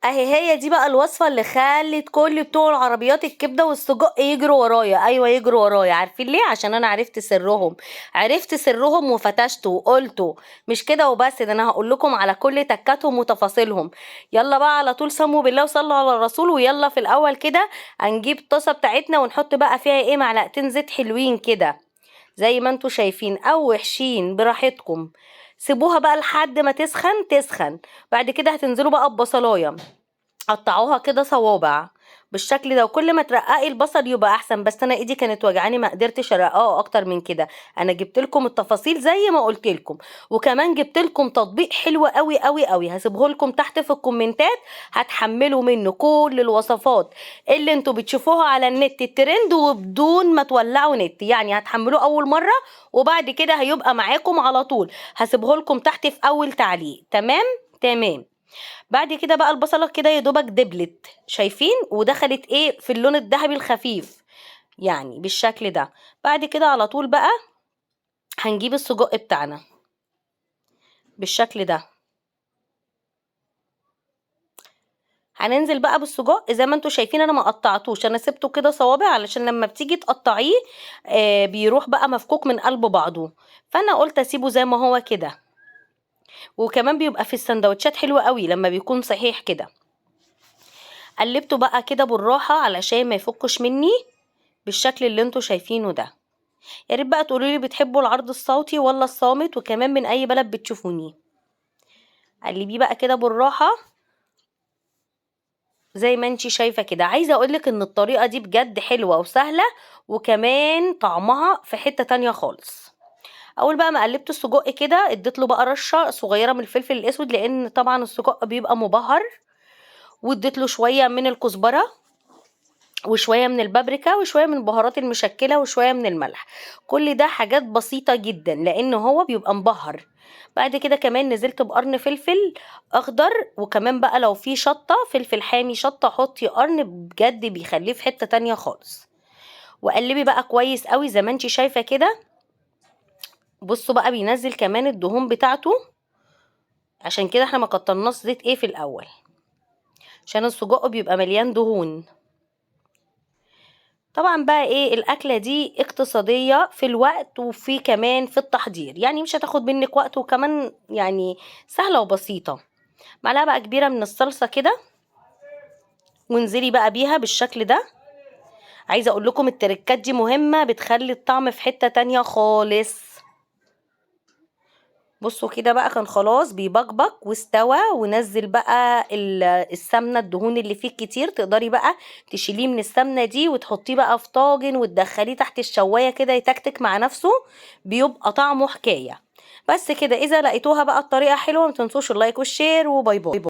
اهي هي دي بقى الوصفة اللي خلت كل بتوع العربيات الكبده والسجق يجروا ورايا. ايوه يجروا ورايا، عارفين ليه؟ عشان انا عرفت سرهم، عرفت سرهم وفتشته وقلته. مش كده وبس، ده انا هقول لكم على كل تكاتهم وتفاصيلهم. يلا بقى على طول سموا بالله وصلوا على الرسول. ويلا في الاول كده هنجيب الطاسه بتاعتنا ونحط بقى فيها ايه، معلقتين زيت حلوين كده زي ما انتوا شايفين او وحشين براحتكم. سيبوها بقى لحد ما تسخن تسخن. بعد كده هتنزلوا بقى ببصلايه، قطعوها كده صوابع بالشكل ده، وكل ما ترققي البصل يبقى احسن. بس انا ايدي كانت وجعاني ما قدرتش ارققه اكتر من كده. انا جبت لكم التفاصيل زي ما قلت لكم، وكمان جبت لكم تطبيق حلو قوي قوي قوي هسيبه لكم تحت في الكومنتات، هتحملوا منه كل الوصفات اللي انتوا بتشوفوها على النت الترند، وبدون ما تولعوا نت. يعني هتحملوه اول مرة وبعد كده هيبقى معاكم على طول. هسيبه لكم تحت في اول تعليق. تمام تمام. بعد كده بقى البصله كده يا دوبك دبلت، شايفين، ودخلت ايه في اللون الذهبي الخفيف يعني بالشكل ده. بعد كده على طول بقى هنجيب السجق بتاعنا بالشكل ده. هننزل بقى بالسجق زي ما انتوا شايفين. انا ما قطعتوش، انا سبته كده صوابع علشان لما بتيجي تقطعيه بيروح بقى مفكوك من قلب بعضه، فانا قلت اسيبه زي ما هو كده. وكمان بيبقى في السندوتشات حلو قوي لما بيكون صحيح كده. قلبته بقى كده بالراحة علشان ما يفكش مني بالشكل اللي انتوا شايفينه ده. يا ريت بقى تقولوا لي بتحبوا العرض الصوتي ولا الصامت، وكمان من اي بلد بتشوفوني. قلبية بقى كده بالراحة زي ما انتي شايفة كده. عايزة اقولك ان الطريقة دي بجد حلوة وسهلة، وكمان طعمها في حتة تانية خالص. اول بقى ما قلبت السجق كده اديت له بقى رشة صغيرة من الفلفل الاسود، لان طبعا السجق بيبقى مبهر، واديت له شوية من الكزبرة وشوية من البابريكا وشوية من البهارات المشكلة وشوية من الملح. كل ده حاجات بسيطة جدا لان هو بيبقى مبهر. بعد كده كمان نزلت بقرن فلفل اخضر، وكمان بقى لو في شطة فلفل حامي شطة حطي قرن، بجد بيخليه في حتة تانية خالص. وقلبي بقى كويس قوي زي ما انتي شايفة كده. بصوا بقى بينزل كمان الدهون بتاعته، عشان كده احنا ما كترناش زيت ايه في الاول، عشان السجق بيبقى مليان دهون. طبعا بقى ايه الاكلة دي اقتصادية في الوقت وفي كمان في التحضير، يعني مش هتاخد منك وقت، وكمان يعني سهلة وبسيطة. معلقه بقى كبيرة من الصلصه كده، وانزلي بقى بيها بالشكل ده. عايزه اقول لكم التركات دي مهمة، بتخلي الطعم في حتة تانية خالص. بصوا كده بقى كان خلاص بيبقبق واستوى، ونزل بقى السمنة الدهون اللي فيه كتير. تقدري بقى تشيليه من السمنة دي وتحطيه بقى في طاجن وتدخليه تحت الشوايه كده يتكتك مع نفسه، بيبقى طعمه حكاية. بس كده. اذا لقيتوها بقى الطريقة حلوة ما تنسوش ال like وال share، و bye bye.